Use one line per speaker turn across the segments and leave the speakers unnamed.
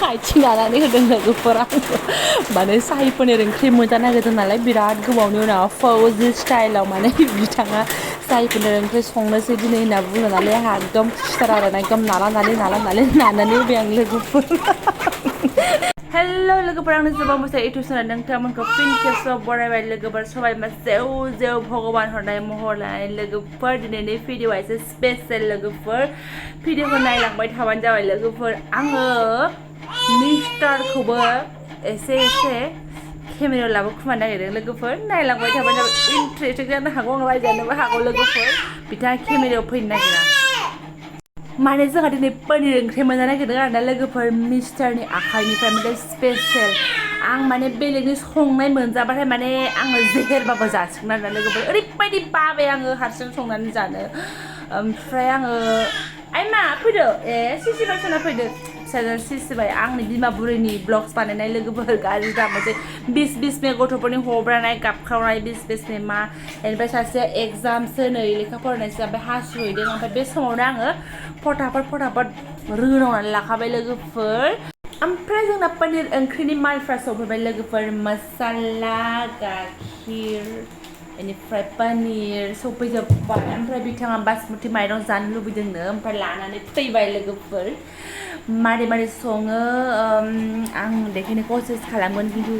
आथिं लानानै होदों लोगोफोरा माने साहि पनिर ओंख्रि मोनजानो नागिरदों नालाय बिराद गोबावनि उनाव फौजी स्टाइलाव माने बिथाङा साहि पनिर ओंख्रि संनोसै दिनै होनना बुङो नालाय आंहा एकदम खुसिथार आरोना एकदम नानानै होबाय आं लोगोफोर हेल' लोगोफोर आंनो जोबोद मोजां इउटुब चेनेल नोंथांमोनखौ फिन खेबसेबाव बरायबाय लोगोफोर सबाय मा जेव जेव भगबान हरनाय महर लानाय लोगोफोर दिनैनि भिडिअआ एसे स्पेसियेल लोगोफोर भिडिअखौ नायलांबाय थाबानो जाबाय लोगोफोर आङो मिस्टारखौबो एसे केमेरायाव लाबोखुमानो नागिरदों लोगोफोर नायलांबाय थाबानो जाबाय इन्ट्रेस्टिं जानो हागौ आं रायजानोबो हागौ लोगोफोर बिथाङा केमेरायाव फैनो नागिरा माने जोंहा दिनै पनिर ओंख्रि मोनजानो नागिरदों आरोना लोगोफोर मिस्टारनि आखाइनिफ्राय माने स्पेसियेल आं माने बेलेगनि संनाय मोनजाबाथाय माने आङो जेहेरबाबो जासिगोन आरोना लोगोफोर ओरैबायदि बाबाय आङो हारसिं संनानै जानो ओमफ्राय आङो आइमा फैदो सिसि बायसना फैदो फिसाजो सिसिबाय आंनि बिमा बुरैनि ब्लग्स बानायनाय लोगोफोर गाज्रि दामोनसै बिस मे गथ'फोरनि हब्रानाय गाबख्रावनाय बिस मे मा बेनिफ्राय सासेया एगजामसो नै लेखा फरायनायसो ओमफ्राय हासुहैदों ओमफ्राय बे समावनो आङो फटाफट रोनावनानै लाखाबाय लोगोफोर ओमफ्राय जोंना पनिर ओंख्रिनि मालफ्रा सफैबाय लोगोफोर मसाला गाखिर बेनिफ्राय पनिर सफैजोब्बाय ओमफ्राय बिथाङा बासमति माइरं जानो लुबैदोंनो ओमफ्राय लानानै फैबाय लोगोफोर मारै सङो आं देखायनो कसिस खालामगोन खिन्थु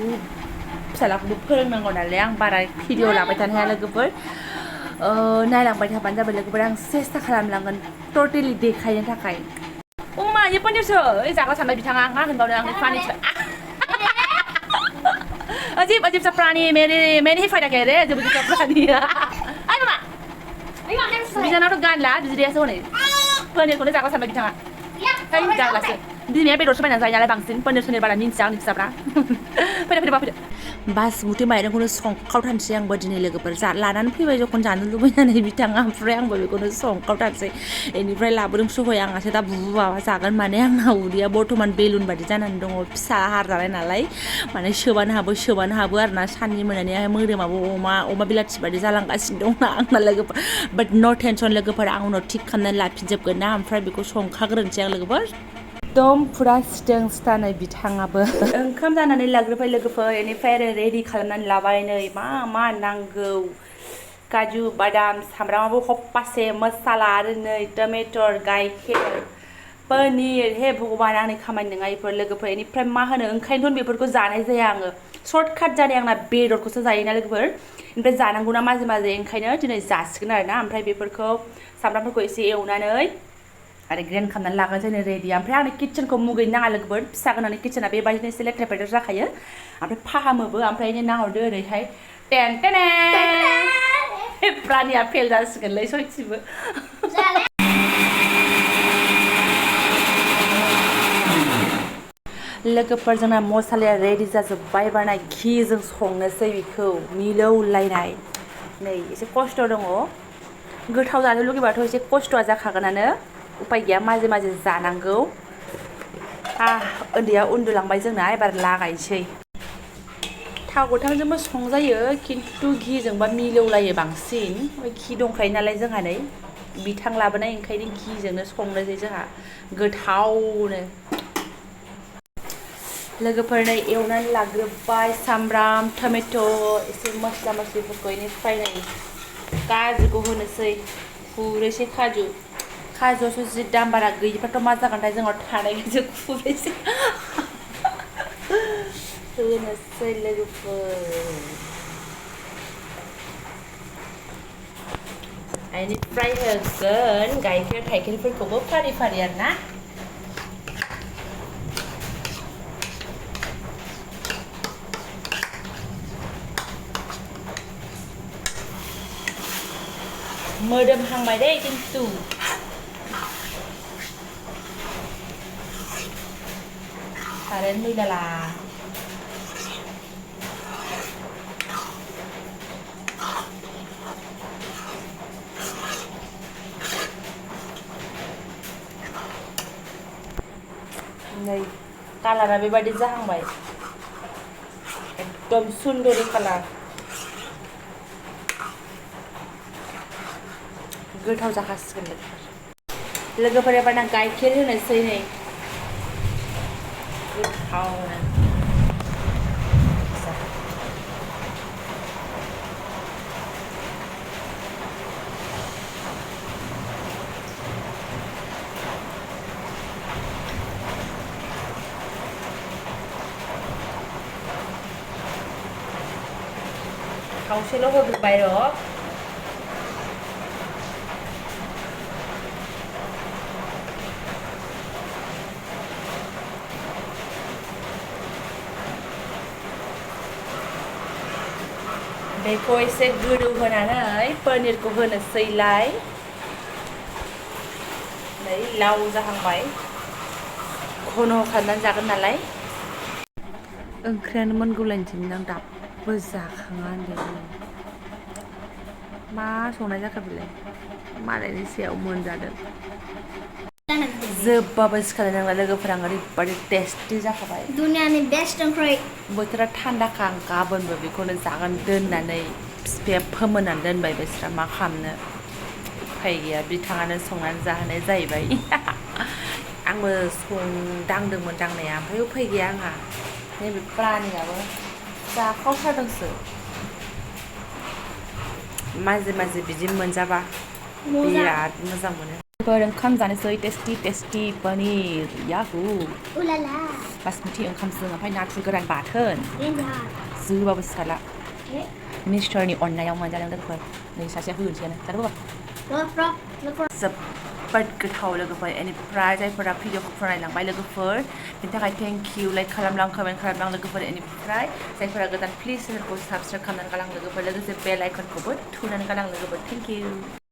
फिसालाखौबो फोरोंनांगौ नालाय आं बारा भिडिअ लाबाय थानो हाया लोगोफोर नायलांबाय थाबानो जाबाय लोगोफोर आं सेस्था खालामलांगोन टटेलि देखायनो थाखाय अमा ये पनिरसो जाग्रा सानबाय बिथाङा मा होनबावनो आंनि फानिसो अजीब सा प्राणी मैंने ही फायदा कह रहे अजीब सा प्राणी आई मामा बिजानावथ' गानला बिदायासो हनै पनिरखौनो जाग्रा सानबाय बिथाङा है जाग्रासो बिमाया बेदरसो बायनानै जायो नालाय बांसिन पनिर सनिर बारा मिन्थिया आंनि फिसाफ्रा फैदो बासमति माइरंखौनो संखावथारनोसै आंबो दिनै लोगोफोर लानानै फैबाय जखन जानो लुबैनानै बिथाङा ओमफ्राय आंबो बेखौनो संखावथारनोसै बेनिफ्राय लाबोदों सबाय आंहासो दा माबा जागोन माने आंना उदैया बर्थमान बेलुन बादि जानानै दङ फिसा हार जानाय नालाय माने सोबानो हाबो आरोना साननि मोनानि मोदोमाबो अमा बिलाथि बादि जालांगासिनो दंना आंना लोगोफोर बाट न' टेनसन लोगोफोर आं उनाव थिग खालामनानै लाफिनजोबगोन ना ओमफ्राय बेखौ संखाग्रोनोसै आं लोगोफोर एकदम फुरा सिथानै बिथाङाबो ओंखाम जानानै लाग्रोबाय लोगोफोर बेनिफ्राय आरो रेडि खालामनानै लाबाय नै मा नांगौ काजु बादाम सामब्रामाबो हप्पासे मसाला आरो नै टमेटर गाइखेर पनिर हे भगबान आंनि खामानि नङा बेफोर लोगोफोर बेनिफ्राय मा होनो ओंखायनोथ' बेफोरखौ जानाय जाया आङो सर्टकाट जानाय आंना बेदरखौसो जायोना लोगोफोर ओमफ्राय जानांगौना माजे ओंखायनो दिनै जासिगोन आरोना ओमफ्राय बेफोरखौ सामब्रामफोरखौ एसे एवनानै आरो ग्रेन्ड खालामनानै लागोन जोंनि रेडि ओमफ्राय आंनि किटचेनखौ मुगैनो नाङा लोगोफोर फिसा गोनांनि किटचेना बेबायदिनो एसे लेथ्रा फेथ्रा जाखायो ओमफ्राय फाहामोबो ओमफ्राय नाहरदो ओरैहाय टेन प्रानिया फेल जासिगोनलै सयथिबो लोगोफोर जोंना मसालाया रेडि जाजोब्बाय बानाय घिजों संनोसै बेखौ मिलौलायनाय नै एसे खस्थ' दङ गोथाव जानो लुगैबाथ' एसे खस्थ'आ जाखागोनानो उपाय गैया माजे जानांगौ उन्दैया उन्दुलांबाय जोंना एबार लागायनोसै थाव गोथांजोंबो संजायो खिन्थु घिजोंबा मिलौलायो बांसिन घि दंखायो नालाय जोंहा नै बिथां लाबोनाय ओंखायनो घिजोंनो संनोसै जोंहा गोथावनो लोगोफोर नै एवनानै लाग्रोबाय सामब्राम टमेट' एसे मस्लिफोरखौ बेनिफ्राय नै काजुखौ होनोसै खुरैसे काजुआवसो जि दाम बारा गैयिफ्राथ' मा जागोनथाय जोंनाव थानायखायसो खुरैसे होनोसै लोगोफोर बेनिफ्राय होगोन गाइखेर थाइखेरफोरखौबो फारि आरोना मोदोमहांबाय दे खिन्थु कारेन्ट मैला नै कालारा बेबायदि जाहांबाय एकदम सुन्दरि कालार गोथाव जाखासिगोन लोगोफोर एबारना गाइखेर होनोसै नै गोथावनो खावसेल' होग्रोबाय र' बेखौ एसे गोदौ होनानै पनिरखौ होनोसैलाय नै लाव जाहांबाय घन' खालामनानै जागोन नालाय ओंख्रियानो मोनगौलायनोसैमोन आं दाबो जाखाङा होनदों मा संनाय जाखो बेलाय मालायनि सायाव मोनजादों जोबबाबो सिखारनाय नंला लोगोफोरा ओरैबादि टेस्टि जाखाबाय
दुनियानि बेस्ट ओंख्रि
बोथोरा थान्दाखा आं गाबोनबो बेखौनो जागोन दोननानै बिफाया फोमोननानै दोनबाय बिस्रा मा खालामनो उफाय गैया बिथाङानो संनानै जाहोनाय जाहैबाय आंबो दांदोंमोन दांनाया ओमफ्राय उफाय गैया आंहा नैबे प्रानियाबो जाखावथारदोंसो माजे माजे बिदि मोनजाबा बिराद मोजां मोनो ओंखाम जानोसै टेस्टि पनिर याहु बासमति ओंखामजों ओमफ्राय नाथुर गोरान बाथोन जोबाबो सिखारला मिस्टारनि अननायाव मोनजादों लोगोफोर नै सासेया होनोसैयानो जादोंबा जोबोद गोथाव लोगोफोर बेनिफ्राय जायफोरा भिडिअखौ नायलांबाय लोगोफोर बेनि थाखाय थेंक इउ लाइक खालामलां कमेन्ट खालामलां लोगोफोर बेनिफ्राय जायफोरा गोदान प्लिज चेनेलखौ साबस्क्राइब खालामनानै गालां लोगोफोर लोगोसे बेल आइकनखौबो थुनानै गालां लोगोफोर थेंक इउ